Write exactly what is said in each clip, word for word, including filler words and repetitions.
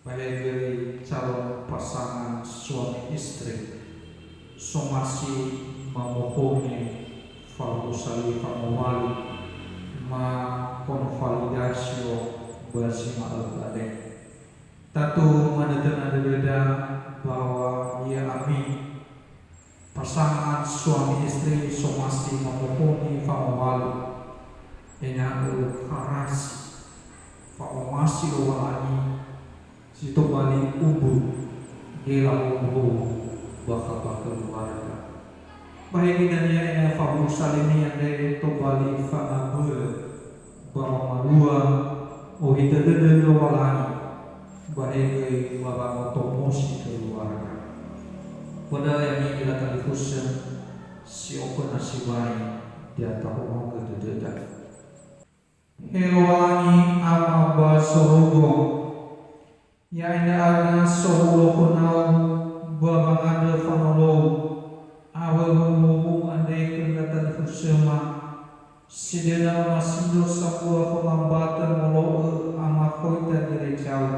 Ba he göi calon pasangan suami istri, somasi mamohongi fahusa li fangowalu ma konvalidasio ba zi ma'ökhö andre. Tatu manötöna dödöda bahwa ya'ami pasangan suami istri somasi mamohongi fangowalu, ena'ö harasi fa'omasi Lowalangi si tobali umbu gelah hou-hou bakha ba keluarga. Ba he göi dania ena'ö fahusa li andre tobali fangabölö ba wamalua ohitö dödö Lowalangi, ba he göi ba wangotomosi keluarga. Ba da'ö ya'ami ira talifusö si oföna sibai, ya tahonogö dödöda. He Lowalangi Ama ba sorogo, ya'e ndra'aga sohulo khö-Nau ba wangandrö fanolou awö huhuhu andre khö ndra talifusöma, si döna omasindo sambua fangambata molo'ö amakhoita gereja-U.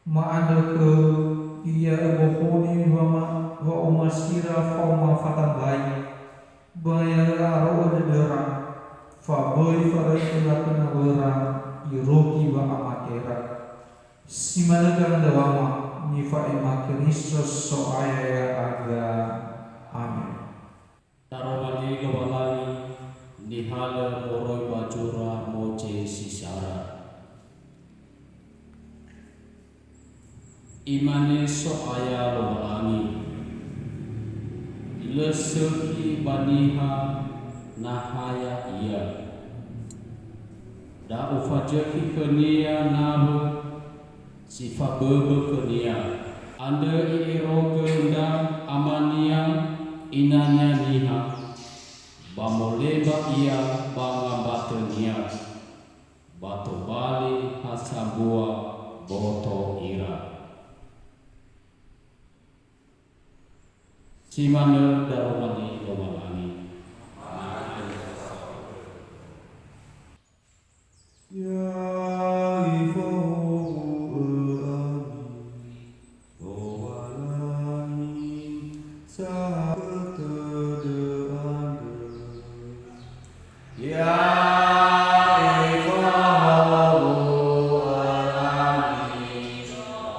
Ma'andrö khöu, ya öbohoni wama-, wa'omasira faoma fatambai, ba ya lö a'aro'ö dödöra, fa böi faröi töra khö nawöra irugi wa'amatera. Si manö gangandröwama, nifa'ema Keriso So'aya ya'aga. Amen. Daroma li Lowalangi nihalö moroi ba zura Moze si sara. Imane So'aya Lowalangi, "Lö sökhi ba niha na ha ya'ia. Da Ufazökhi khönia nawö si faböbö khönia. Andrö i'erogö ndra amania inania niha, ba molemba ia ba ngambatönia, ba tobali ha sambua boto ira." Si manö daroma li Lowalangi. Ya Ifahowu'ö ami Lowalangi sahatö tödö andrö. Ya Ifahowu'ö ami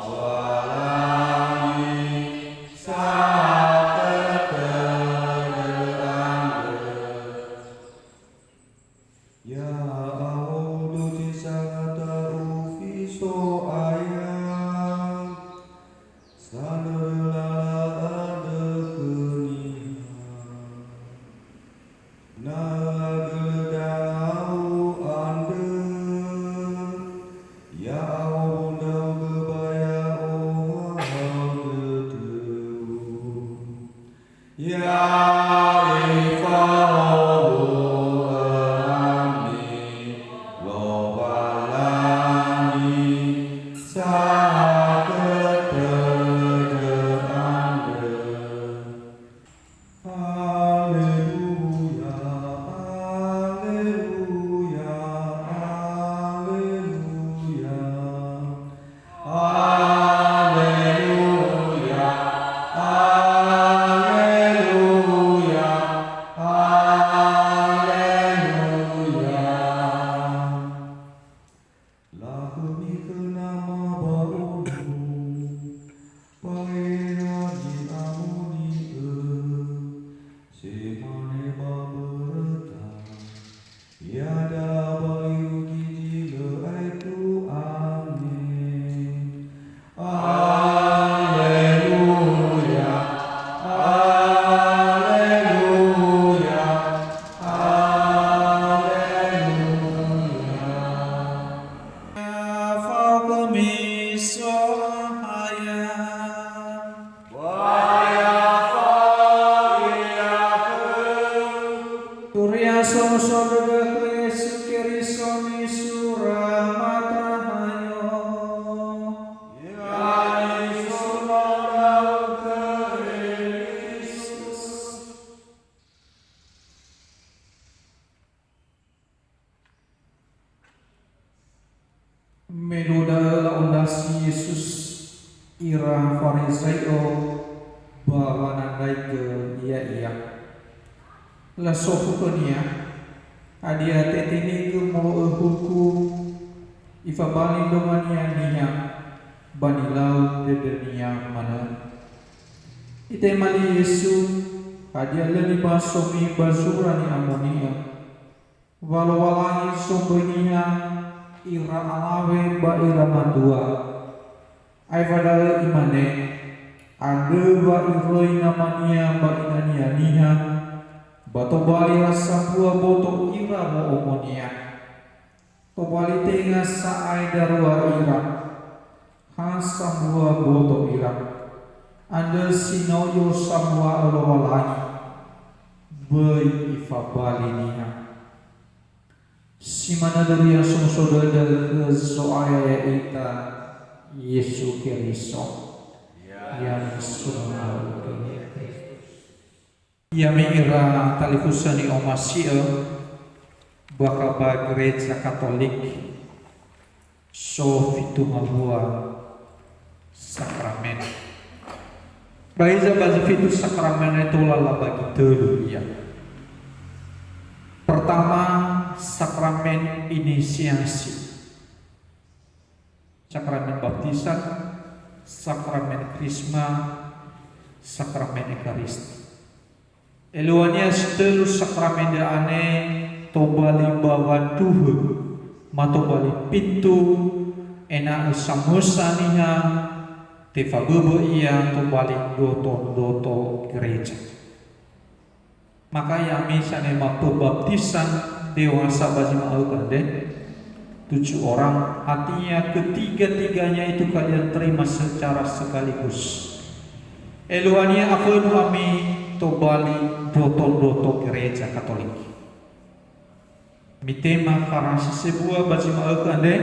Lowalangi sahatö tödö andrö. Ya'ahowu dozi sangata ufi So'aya, sanörö lala andrö khönia. Na ö'agölö dangau andrö, ya'ahowu ndra'ugö ba ya'ohahau dödöu. Ya Ifahowu'ö ami Lowalangi sahatö tödö andrö. Haleluya, haleluya, haleluya. Haleluya, haleluya, haleluya. Lakhömi khö Nama ba ono, ba eheha ni'amoni'ö, si mane ba mböröta. Ya'ia ba irugi zi lö aetu. Amen. Haleluya, haleluya, haleluya. Fao khömi So'aya. Turia somuso dödö khö Yesu Keriso nisura matahayo. Me luo da'ö la'ondrasi Yesus ira Farizai'o ba wanandraigö Ya'ia. Lasofu khö-Nia, "Hadia tetenegö molo'ö huku ifabali Lowalangi niha ba nilau dödönia manö?" Itema li Yesu, "Hadia lö nibasomi ba zura ni'amoni'ö, wa Lowalangi somböi niha ira alawe ba ira matua?" Aefa da'ö Imane, "Andrö wa iröi namania ba inania niha, ba tobali ha sambua boto ira wo'omonia. Tobali tenga sa'ae darua ira, ha sambua boto ira. Andrö si no i'osambua'ö Lowalangi, böi ifabali niha." Si manö döria somuso dödö khö Zo'aya ya'ita Yesu Keriso. Ya nisuma'ö khö Kristus. Ya'ami ira talifusö ni'omasi'ö, bakha ba Gereja Katolik, so fitu ngawua sakramen. Ba hiza ba zi fitu sakramen tola labagi tölu ia. Pertama, sakramen inisiasi. Sakramen baptisan, sakramen krisma, sakramen ekaristi. Eluania si tölu sakramen andre tobali ba wanduhö, ma tobali pintu, ena'ö samösa niha, tefaböbö ia tobali ndoto-ndoto gereja. Maka ya'ami sanema pebaptisan dewasa ba zi ma'ökhö andre, tujuh orang, artinya ketiga-tiganya itu kalian terima secara sekaligus. Eluania afönu ami tobali ndoto-ndoto Gereja Katolik. Mitema farasi sebua ba zi ma'ökhö andre,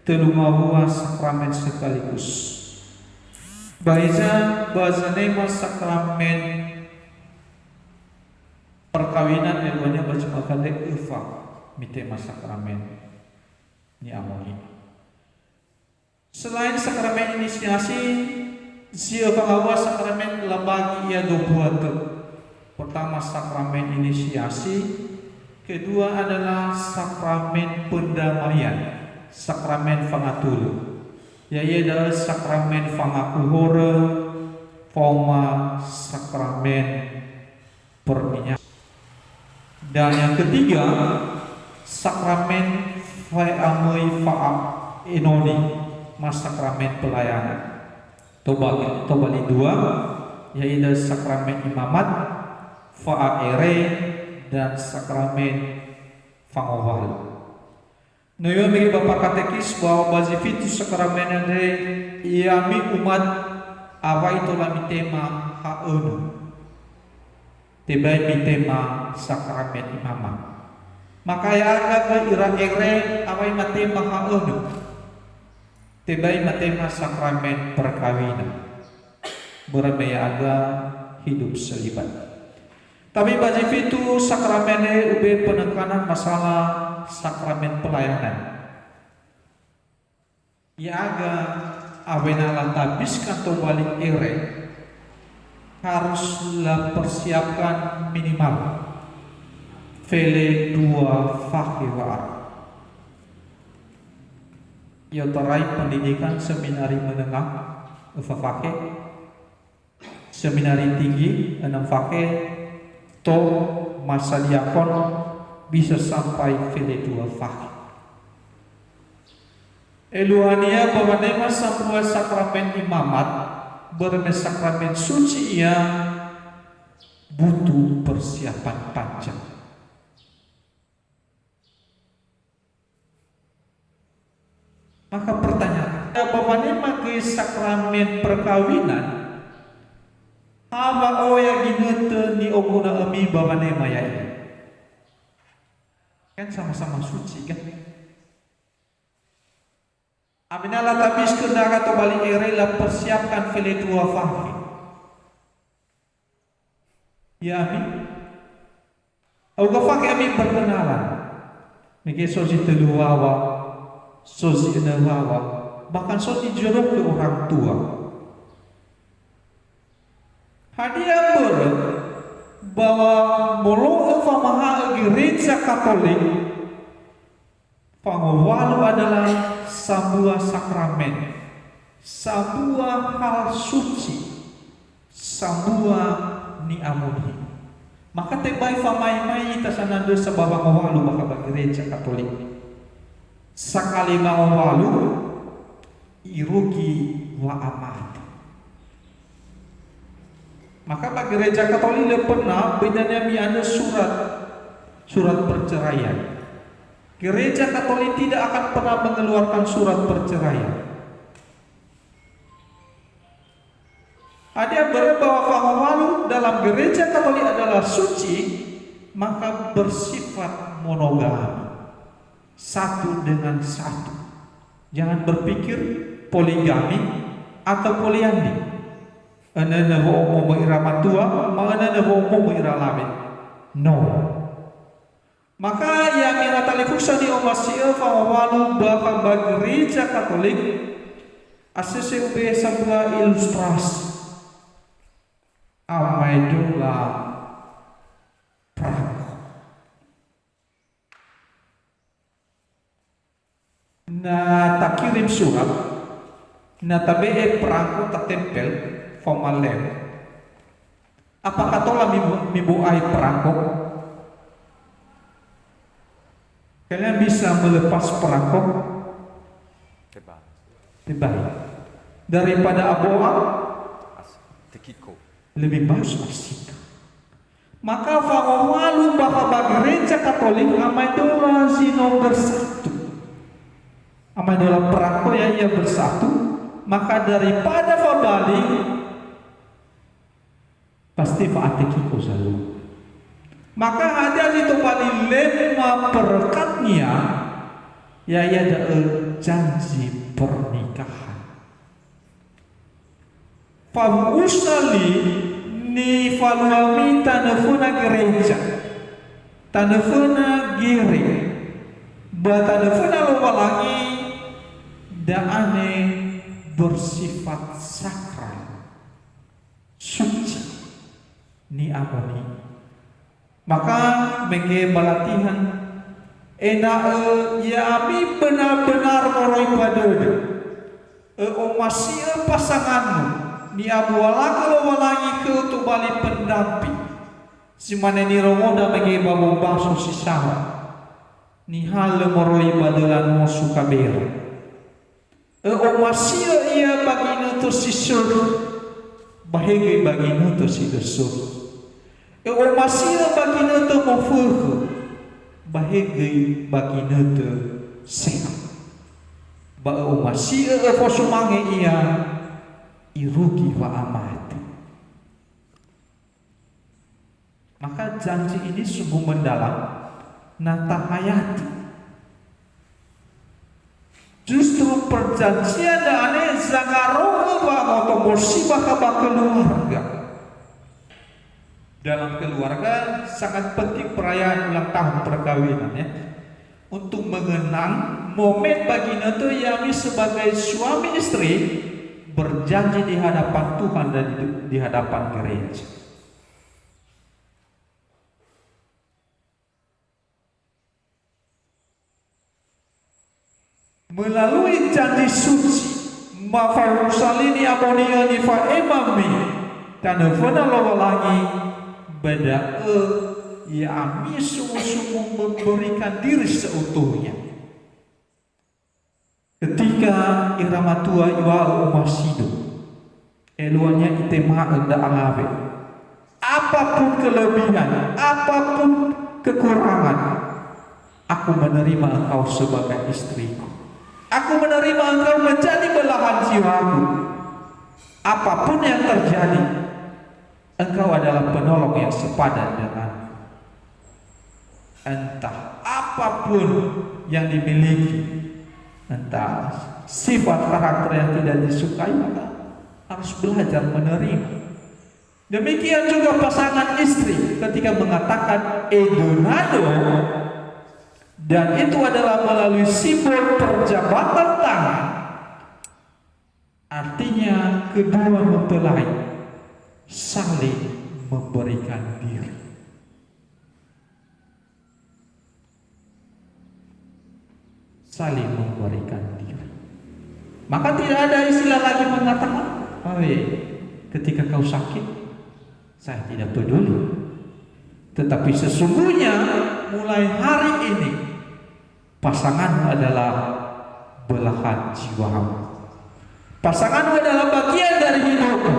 tölu ngawua sakramen sekaligus. Ba hiza ba zanema sakramen perkawinan, eluania ba zi ma'ökhö andre öfa mitema sakramen ni'amoni'ö. Selain sakramen inisiasi, zi öfa ngawua sakramen labagi ia dua buah tö. Pertama, sakramen inisiasi, kedua adalah sakramen pendamaian, sakramen fangatulö. Ya'ia da'ö sakramen fangaku horö, faoma sakramen perminyakan. Dan yang ketiga, sakramen fa'amöi fa'aenoni, ma sakramen pelayanan. Tobali, tobali dua, yaitu sakramen imamat, fa'a'ere, dan sakramen fangowalu. No iŵa'ö mege ba pakatekis bahwa ba zi fitu sakramen andre, ya'ami umat awai tola mitema ha'önö. Tebai mitema sakramen imamat. Maka ya'aga gö ira ere awai matema ha'önö. Tebai matema sakramen perkawinan. Börö me ya'aga hidup selibat. Tapi ba zi fitu sakramen andre ube penekanan masalah sakramen pelayanan. Ya'aga awena latabiskan tobali ere, harus lapersiapkan minimal fele dua fakhe wa'ara. I'otarai pendidikan seminari menengah, öfa fakhe, seminari tinggi, enam fakhe, toh masa diakon bisa sampai fele dua fakhe. Eluahania ba wanema sambua sakramen imamat, börö me sakramen suci ia, butuh persiapan panjang. Maka pertanyaan, ba wanema göi sakramen perkawinan, ha wa oya ginötö ni'oguna'ömi ba wanema ya'ia? Kan sama-sama suci, kan? Awena latabiskan ndra'aga tobali ere, lapersiapkan fele dua fakhe. Ya'ami? Ha'uga fakhe ami perkenalan. Mege so zi tölu wawa, so zi önö wawa, Bahkan so dijodoh ke orang tua. Hadia mbörö ba molo'ö famaha'ö Gereja Katolik, fangowalu adalah sambua sakramen, sambua hal suci, sambua ni'amoni'ö. Maka tebai famaimai ita sanandrösa ba wangowalu bakha ba Gereja Katolik. Sakali mangowalu, irugi wa'amate. Maka ba Gereja Katolik lö pernah bedanya mi'andrö surat, surat perceraian. Gereja Katolik tidak akan pernah mengeluarkan surat perceraian. Hadia mbörö bahwa fangowalu dalam Gereja Katolik adalah suci, maka bersifat monogami. Satu dengan satu. Jangan berpikir poligami atau poliandri. Önönö wo'omo'ö ira matua, ma'önönö wo'omo'ö ira alawe. No. Maka ya'ami ira talifusö ni'omasi'ö fangowalu bakha ba Gereja Katolik, asese ube sambua ilustrasi. Amaedola perangko. Na takirim surat, na tabe'e perangko tatempel, faoma lem. Apakah tola mibu-, mibu'ai perangko? Kalian bisa melepas perangko? Tebai. Tebai. Daripada aboa? As-, tekiko. Lebih bagus asika. Maka fangowalu bakha ba Gereja Katolik amaedola zi no bersatu. Amaedola perangko ya'ia bersatu, maka daripada fabali, pasti fa'atekiko zalua. Maka hadia zi tobali lema perekatnia, ya'ia da'ö janji pernikahan. Fawu'usa li nifaluami tanö föna gereja, tanö föna gere, ba tanö föna Lowalangi, da'ane bersifat sakral, suci, ni'amoni'ö. Maka mege ba latihan, ena'ö ya'ami benar-benar moroi ba dödö. Ö'omasi'ö pasanganmu, ni'abualagö Lowalangi khöu tobali pendamping, si mane nirongoda mege ba wombaso si sara, nihalö moroi ba döla nosu Kabera. Ö'omasi'ö ia ba ginötö si sökhi, ba he göi ba ginötö si lö sökhi. Ö'omasi'ö ba ginötö mofökhö, ba he göi ba ginötö sehat. Ba ö'omasi'ö öfosumange ia irugi wa'amate. Maka janji ini sungguh mendalam, na tahayati. Justru perjanjian da'ane zangaro'ö wa'amoto-mosi bakha ba keluarga. Dalam keluarga sangat penting perayaan ulang tahun perkawinan, ya. Untuk mengenang momen ba ginötö ya'ami sebagai suami istri berjanji di hadapan Tuhan dan di, di hadapan gereja. Melalui janji suci, ma fausalini amoni'ö nifa'emami tanö föna Lowalangi, ba da'ö ya'ami sumu-sumu memberikan diri seutuhnya. Ketika ira matua iŵa'ö omasido, eluahnya itema'ö nda alawe. Apapun kelebihan, apapun kekurangan, aku menerima engkau sebagai istriku. Aku menerima engkau menjadi belahan jiwaku. Apapun yang terjadi, engkau adalah penolong yang sepadan denganku. Entah apapun yang dimiliki, entah sifat karakter yang tidak disukai, maka harus belajar menerima. Demikian juga pasangan istri, ketika mengatakan edönado, dan itu adalah melalui simbol perjabatan tangan, Artinya kedua mempelai saling memberikan diri. Saling memberikan diri. Maka tidak ada istilah lagi mengatakan, "Awe, ketika kau sakit, saya tidak peduli." Tetapi sesungguhnya mulai hari ini, pasanganmu adalah belahan jiwamu. Pasanganmu adalah bagian dari hidupmu.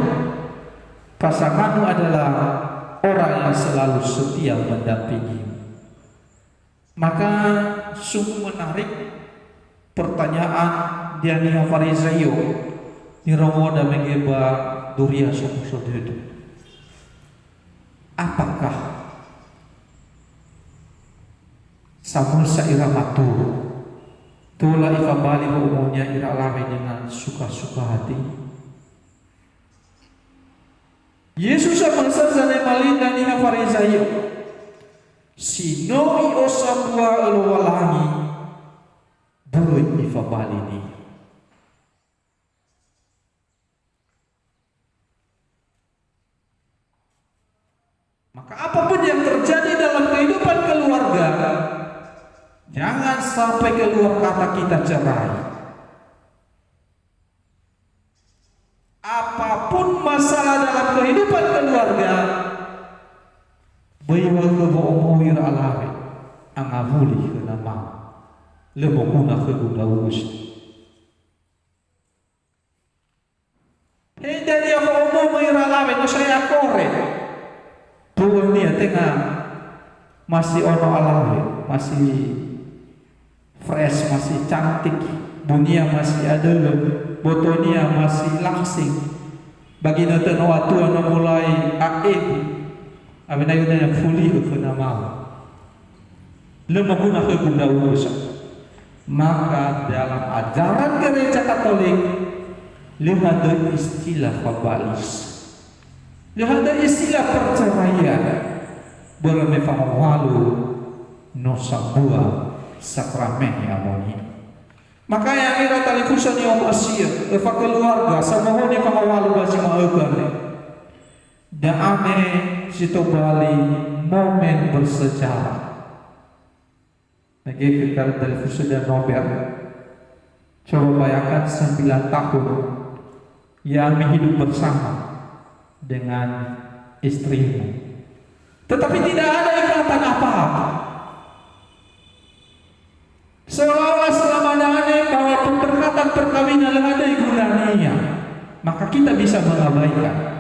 Pasanganmu adalah orang yang selalu setia mendampingimu. Maka sungguh menarik pertanyaan dania Farizaio nirongoda mege ba duria somuso dödö. Apakah samösa ira matua, tola ifabali wa'omonia ira alawe dengan suka-suka hati? Yesus samösa zanema li niha Farizaio, si no i'osambua'ö Lowalangi, böi ifabali niha. Maka apapun yang terjadi dalam kehidupan keluarga, jangan sampai keluar kata kita cerai. Apapun masalah dalam kehidupan keluarga, böi wa'ö wa'omo ira alawe, angawuli khö nama. Lö moguna khögu ndra'ugö sa. He dania wa'omo ira alawe, no saya kore. Tu'önia tenga masih ono alawe, masih fresh, masih cantik, bunia masih adölö, botonia masih langsing. Ba ginötö no atua no mulai a'ebu. Awena ya'ia fuli'ö khö nama. Lö moguna khögu ndra'ugö sa. Maka dalam ajaran Gereja Katolik, lö hadia istilah fabali. Lö hadia istilah perceraian. Börö me fangowalu no sambua sakramen ni'amoni'ö. Makanya ira talifusö ni'omasi'ö, öfa keluarga, samohoni fangowalu ba zi ma'ökhö andre. Da'e si tobali momen bersejarah. Mege khö kami talifusö dan Nober. Coba bayangkan sembilan tahun, ya'ami hidup bersama dengan istrimu. Tetapi tidak ada ikatan apa-apa. Seolah-olah selama da'e bahwa pemberkatan perkawinan lö hadia gunania, maka kita bisa mengabaikan.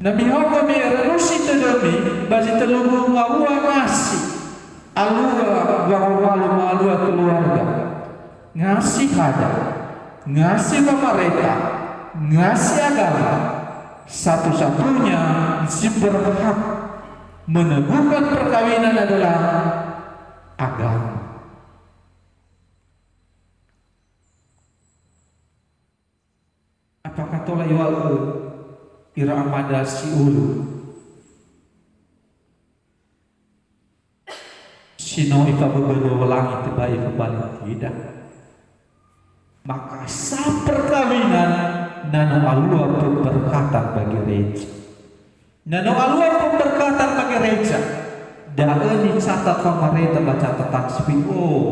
Na mihaogö mi'erönusi tödömi ba zi tölu ngawua ngasi, alua wangowalu ma'alua keluarga. Ngasi hadia, ngasi wamareta, ngasi agama, satu-satunya si berhak meneguhkan perkawinan adalah agama. Apakah tola iŵa'ö ira amada si ulu? Si no ifaböbö Lowalangi tebai fabali tidak. Maka sa perkawinan na no alua pemberkatan ba gereja. Na no alua pemberkatan ba gereja. Da'ö nicatat wamareta ba catatan sipil. Oh,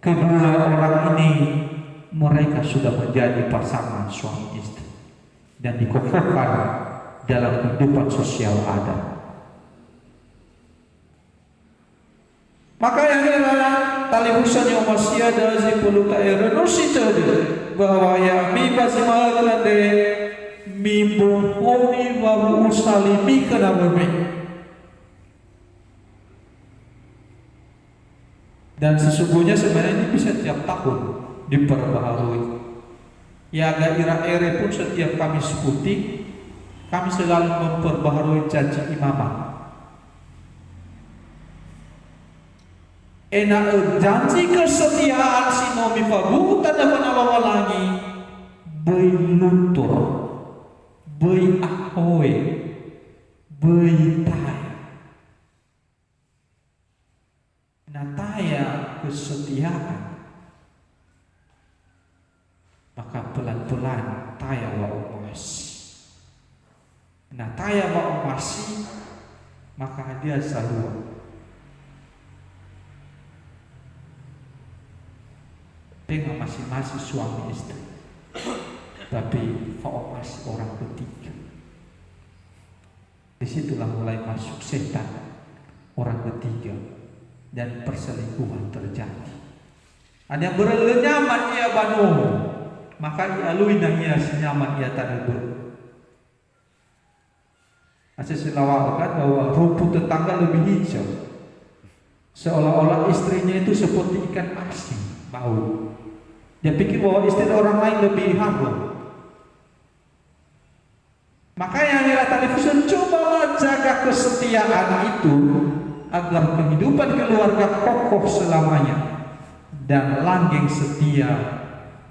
kedua orang ini mereka sudah menjadi pasangan suami istri dan dikokohkan dalam kehidupan sosial adat. Maka ya'ira talifusö ni'omasi'ö, da'ö zi perlu ta'erönusi tödö, bahwa ya'ami ba zi ma'ökhö andre mibohoni wawu'usa limi khö nawömi. Dan sesungguhnya sebenarnya ini bisa tiap tahun diperbaharui. Ya, ga ira ere pun setiap Kamis Putih, kami selalu memperbaharui janji imamat. Ena'ö janji kesetiaan si no mifabu'u tanö fana Lowalangi, böi luntur, böi ahoe, böi taya. Na taya, kesetiaan, maka pelan-pelan taya wa'omasi. Na taya wa'omasi, maka hadia zalua? Tenga masing-masing suami istri, tapi fa'omasi orang ketiga. Di situlah mulai masuk setan orang ketiga dan perselingkuhan terjadi. Ada yang berlö nyaman ia ba nomo, maka i'alui nahia si nyaman ia tanö bö'ö. Ase selawar kan bahwa rumput tetangga lebih hijau. Seolah-olah istrinya itu seperti ikan asin, bau. Dia pikir bahwa istri orang lain lebih harum. Makanya, mila talifusö, cobalah jaga kesetiaan itu agar kehidupan keluarga kokoh selamanya dan langgeng setia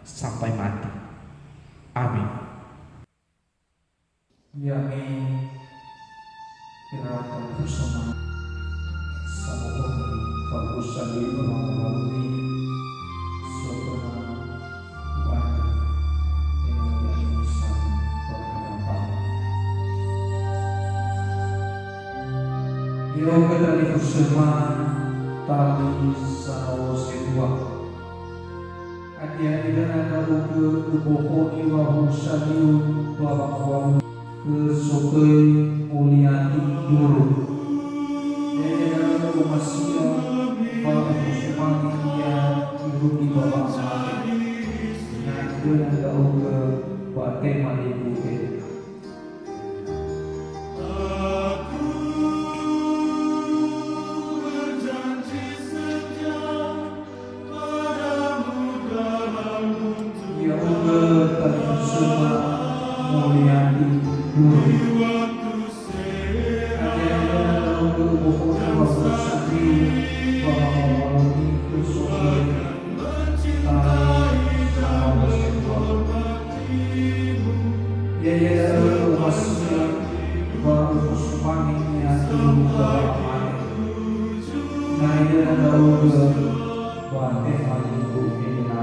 sampai mati. Amin. Ya'ami ira talifusöma, samohoni fa'omuso li ba wangowalömi, soföna u'andrö, ena'ö ya'ami saling berhadapan. Ya'oga talifusöma, tali sanawose dua. Hadia ira na ndra'ugö ubohoni wa husaliu ba wangowalö khö sotöi Muliati Guru. Ya'ia da'ö omasi'ö ba ufosumange ia irugi ba wa'amate. Na ira na ndra'ugö ba tema libu eda. Ya'ugö talifusöma Muliati Guru. Hadia ira na ndra'ugö ubohoni wa husaliu ba wangowalömi khö sotöi Tali sanawose dua. Ya'ia da'ö omasi'ö ba ufosumange ia irugi ba wa'amate. Na ira na ndra'ugö ba tema libu eda.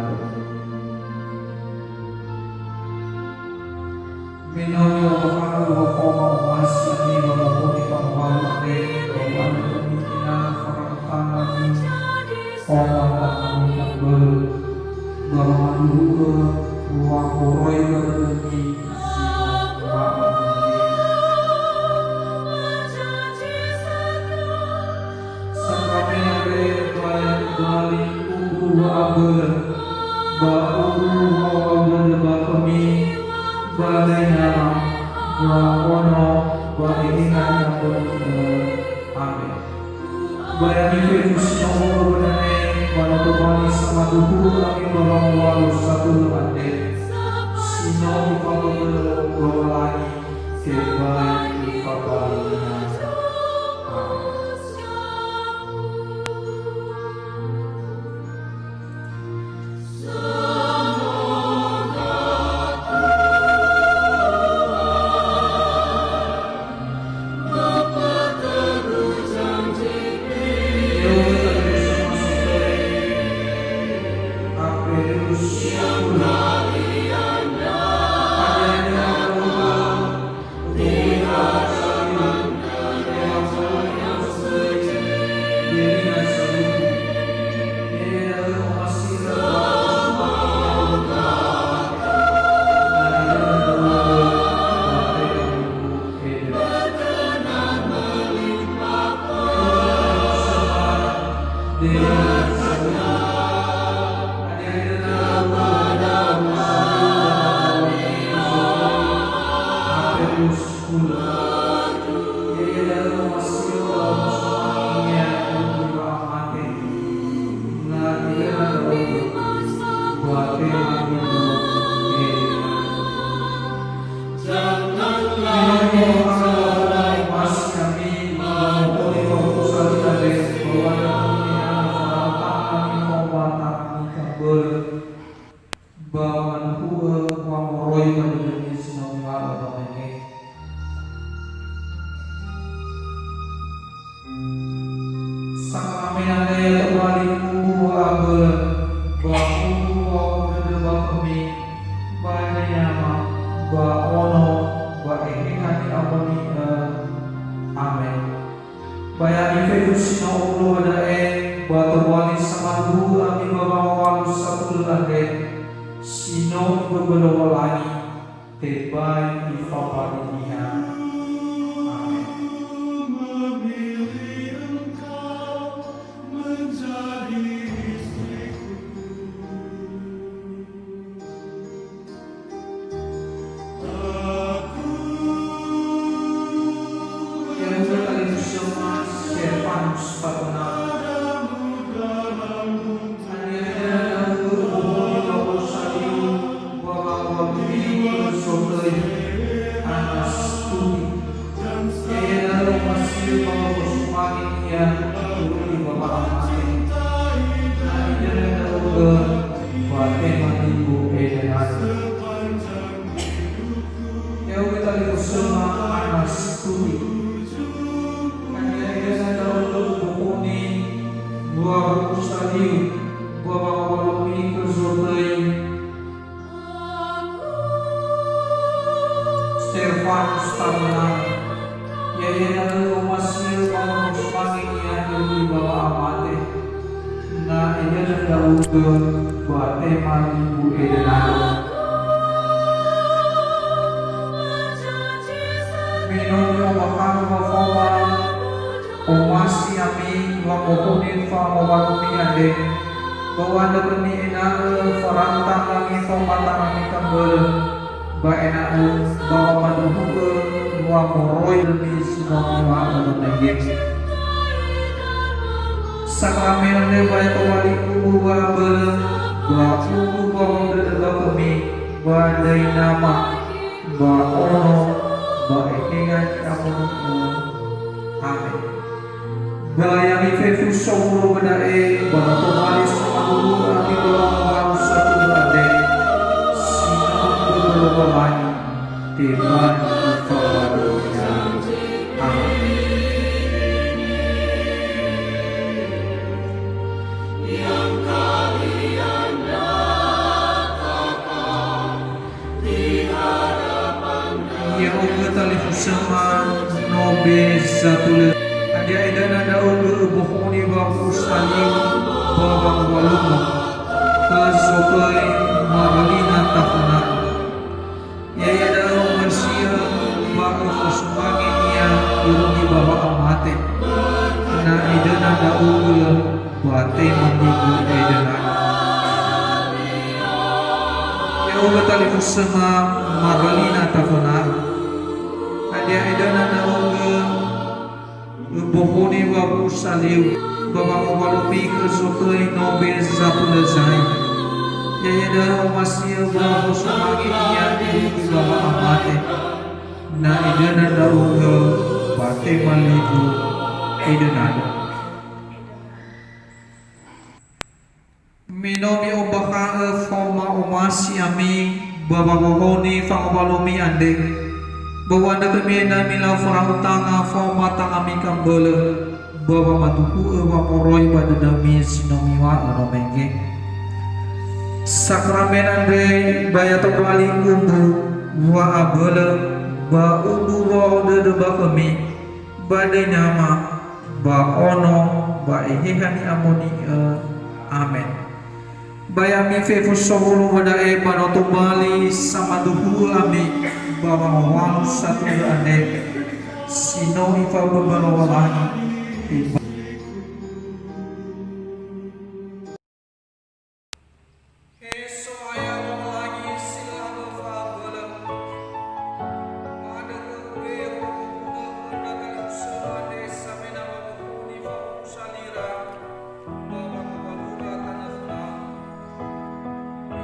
Me no mi'ombakha'ö wa faoma omasi ami wamohoni fangowalö andre, ba u'andrö khömi ena'ö faratanami, faoma tanami tambölö, ba wamaduhu'ö wa moroi ba dödömi si no uŵa'ö. Sakrame andre ba tobali umbu wa'abölö, ba umbu wa'abölö ba khömi, ba dainama, ba ono, ba enena ni'abölö. Amen. Ba ya'ami fefu si no umbu ba dane, ba no tobali samaduhu'ö ami ba wangowalu satulö andre, si no ifabölö Lowalangi, tebai ifabali-Nia. Amen. Ba maduhu'ö wa moroi ba dödömi si no miŵa'ö ba mege. Sakrame andre tobali umbu wa Si no omulo ba da'e, ba tobali samaduhu ami ba wangowalu satulö andre, si no Iböbö Lowalangi, tebai ifabali niha. Amen. Ya'ugö talifusöma Stefanus Pagona. Hadia ya'ugö bohou ba usa liu, ba wangowalu mi khö zotöi, Anas Tuti. Ya'ia da'ö omasi'ö ba wa'osumange ia irugi ba wa'amate. Na idödö ndra'ugö ba tema ligu edönadö. Ya'ugö talifusöma Anas Tuti. Hadia idödö ndra'ugö bohoni ba usa liu, ba wangowalu mi khö zotöi, Stefanus Tabenang, ya'ia da'ö omasi'ö ba wa'osumange ia irugi ba wa'amate. Na idödö ndra'ugö ba tema ligu edönadö. Me no mi'ombakha'ö ba faoma, omasi ami wamohoni fangowalumi andre, ba u'andrö khömi ena'ö fara'u tangami faoma tangami kambölö, ba ena'ö ba wamaduhu'ö wa moroi dödömi si no miw̃a'ö ba mege. Sakrame andre ba ya tobali umbu wa'abölö, ba umbu wa'odödöga khömi ba döi Nama, ba Ono, ba Eheha Ni'amoni'ö. Amen. Ba ya'ami fefu sowulo ba da'e, ba no tobali samaduhu ami ba wangowalu satulö andre, si no Iböbö Lowalangi, tebai ifabali niha. Amen. Ya'ugö talifusöma no be satulö. Hadia edöna ndra'ugö öbohoni ba usa liu ba wangowalumu khö zotöi Marlina Tafona'ö. Ya'ia da'ö omasi'ö ba öfosumange ia irugi ba wa'amate. Na idöna ndra'ugö ba tema ligu edöna. Ya'ugö talifusöma Marlina Tafona'ö. Hadia edöna ndra'ugö öbohoni ba usa liu, ba wangowalumi khö zotöi no be satulö zai. Ya'ia da'ö omasi'ö ba öfosumange ia irugi ba wa'amate. Na idöna ndra'ugö ba tema ligu edönadö. Me no mi'ombakha'ö faoma omasi ami ba wamohoni fangowalumi andre, ba u'andrö khömi ena'ö milau fara'u tanga faoma tangami kambölö, ba wamaduhu'ö wa moroi ba dödömi si no miw̃a'ö no mege. Sakrame andre ba ya tobali umbu wa'abölö, ba umbu wa'odödöga khömi ba döi Nama, ba Ono, ba Eheha Ni'amoni'ö. Amen. Ba ya'ami fefu sowulo ba da'e, ba no tobali samaduhu'ö ami ba wangowalu satulö andre, si no Ifaböbö Lowalangi. He So'aya Lowalangi si lö abölö fa'abölö. Ma'andrö khöu be wa'ohunö khö ndra talifusöma andre samena wa'ohuni fa'omusa lira ba wangowaluda tanö fönau.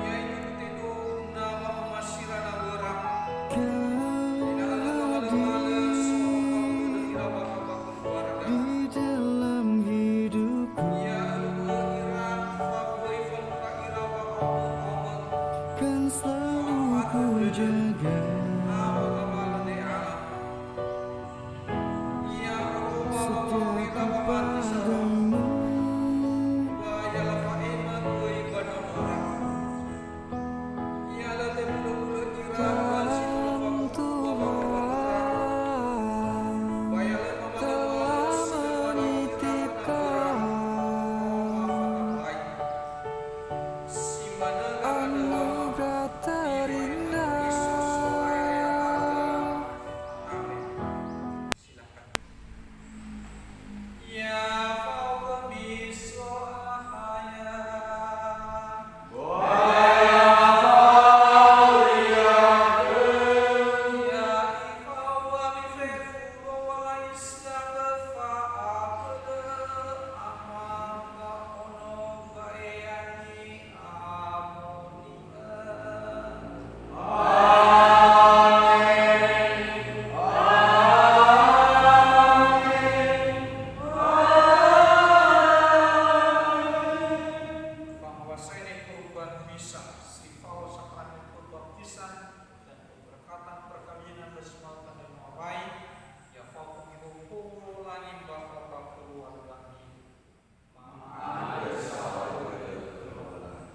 Ya'ia itugu tendrou na wa'omasira nawöra. Ena'ö lö tohalö-halö so'ao'ao dödö ira bakha ba keluarga. Di dalam hidupku. Ya'ia ira faböi falukha ira wa'ao'ö-ao'ö. Kan selalu ku jaga. Awö ba malöne ala. Setiap kepadamu. Tuhan telah menitip Misa, si fao sakramentu baptisan, dan pemberkatan perkawinan dan semua tanda mawai, ya fao penghidup langi bakal keluarga ini. Ma'andrö saohagölö khö Lowalangi.